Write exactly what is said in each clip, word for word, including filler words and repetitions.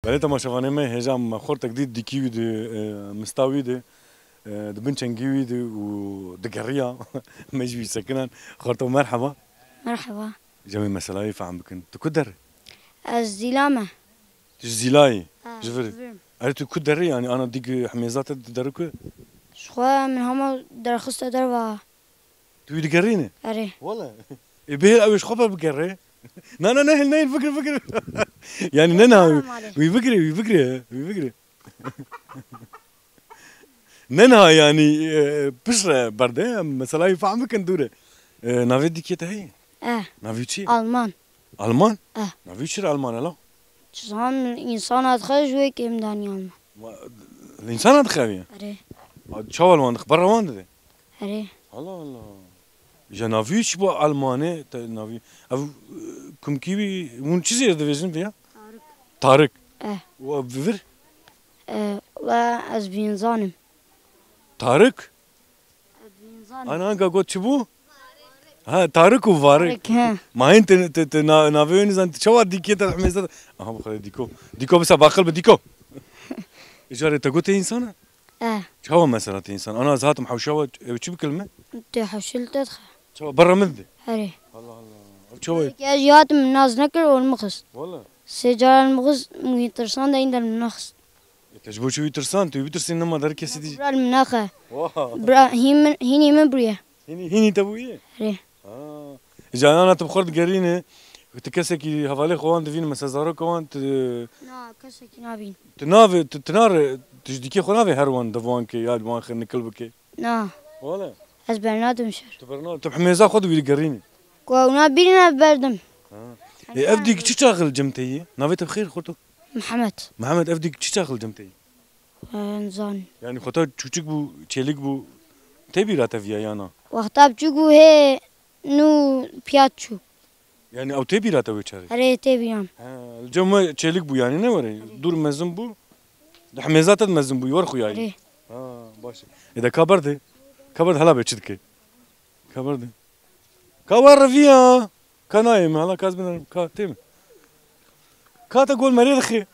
Belê temaşevanê me, hêja me xortek dît, dîkî wî di, e, mista wî di, e, di bin çengî wî di û digeriya. Me jî wî sekinan. Xorto merheba. Merheba. Cemê meselayê fehm bikin. Tu ku derê? Ez Zîla me. Tu ji Zîlayê? Ha, ji vir. Ji vir. Erê tu ku derê, yanî ana dîk himêza te di derê ku? Ji xwe min hema derxiste derva. Tu wî digerîne? Erê. Wele. Ê bihêl ew ê ji xwe ve bigere. Na, na, nehêl, nehêl, fikir, fikir. Yanî ne niha wî, malê. Wî bigire, wî bigire, wî bigire. Ne niha yanî, e, piştre berde, em meselayê fehm bikin dûre. E, navê dîkê te heye? Eh. Navê çi? Alman. Alman? Eh. Navê çi re Alman e la? Çizan însana dixe ji wê kêm danî Alman. Ma, însana dixe ev ya? Erê. A, çawa li wan dixwe? Berra wan dide? Erê. Allah Allah. Ya navî çi bu Almanê, te navî. Ev, e, kumkî wî, hûn çi zêr divêjin vêya? Tarık. Tarık. Eh. Û ev bi vir? Eh, wela ez vînzanim. Tarık? Ez vînzanim. Ana anka got çi bû? Ha, Tarık û Varık. Tarık, he. Ma hîn te, te, te na-, navê wê nizan, te çawa dîkê te hemêze? Aha, bu kadar dîko. Dîko bisa baqil bi dîko. Îcarê te got tê însan e? Eh. Çawa mesela tê însan? Ana ez hatim hewşa we, ew çi bikil me? Tê hewşil te dixe. Çawa berra min de? Herê. Allah Allah. Ev çawa ye? Ke ez hatim min nas nekir û min xist. Wala. Sê caran min xist, min tirsan de îndel min naxist. E, te ji bo çi wî tirsan? Tu wî bitirsîn nema der kesî dî. Bira min naxe. Wah. Bira hîn min, hînî min bûye. Hînî, hînî te bûye? Herê. Ha. Îca ana tu bi xwe digerîne, tu kesekî hevalê xwe wan divîn, mesela zaroka wan tu... Na, kesekî nabîn. Tu navê, tu, tu nare, tu ji dîkê xwe navê her wan dev wan ke, ya li wan xe nikil bike. Na. Wala. Ez bernadim şer. Tu berna, tu himêza xwe di wî digerîne. Ku ew nabîne berdim. Ha. E, ev dîk çi çax li cem te ye? Navê te bi xêr xorto? Mihemed. Mihemed, ev dîk çi çax li cem te ye? Nizan. Yanî xwe te çûçik bû, çêlik bû, tê bîra te viya ya na? Wexta biçûk bû hê nû piya çû. Yanî ew tê bîra te wê çaxê? Erê, tê bîra min. He, li cem me çêlik bû yanî ne were? Erê. Dûr mezin bû. Di himêza te de mezin bû, wer xuyayî. Erê. Ha, baş e. Ê de ka berde? Ka berde hala be çi dike? Ka berde? Ka wer reviya. Ka nayê min, hala ka ez binerim. Ka tê min. Ka te gol merê dixê.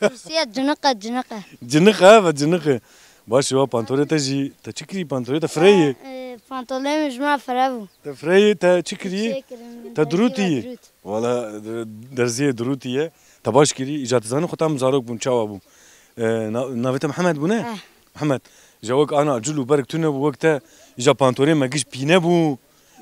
Tirsiye ciniqe, ciniqe. Ciniqe, ve ciniqe. Baş e, wa pantolê te jî, te çi kirî pantolê te fireyê? E, pantolê min ji me fire bû. Te fireyê, te çi kirî? Çê kirin, te dirûtî yî? Dirût. Wala, de-, derziyê dirûtî ye. Te baş kirî, îca tu zanî xwe tam zarok bûn, çawa bû? E, na-, navê te Mihemed bû ne? Eh. Mihemed. Ji wek ana cil û berg tune bû, wek te îca pantolê me giş pîne bû.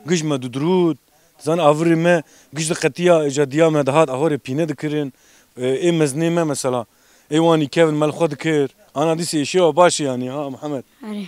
Giş me didirût. Zanî avirê me giş diqetiya, îca diya me dihat ahorê pîne dikirin. E, ê mezinê me mesela. Ê wanî kevin me li xwe dikir. Ana dîsê êşewa baş e yanî, ha Mihemed? Erê.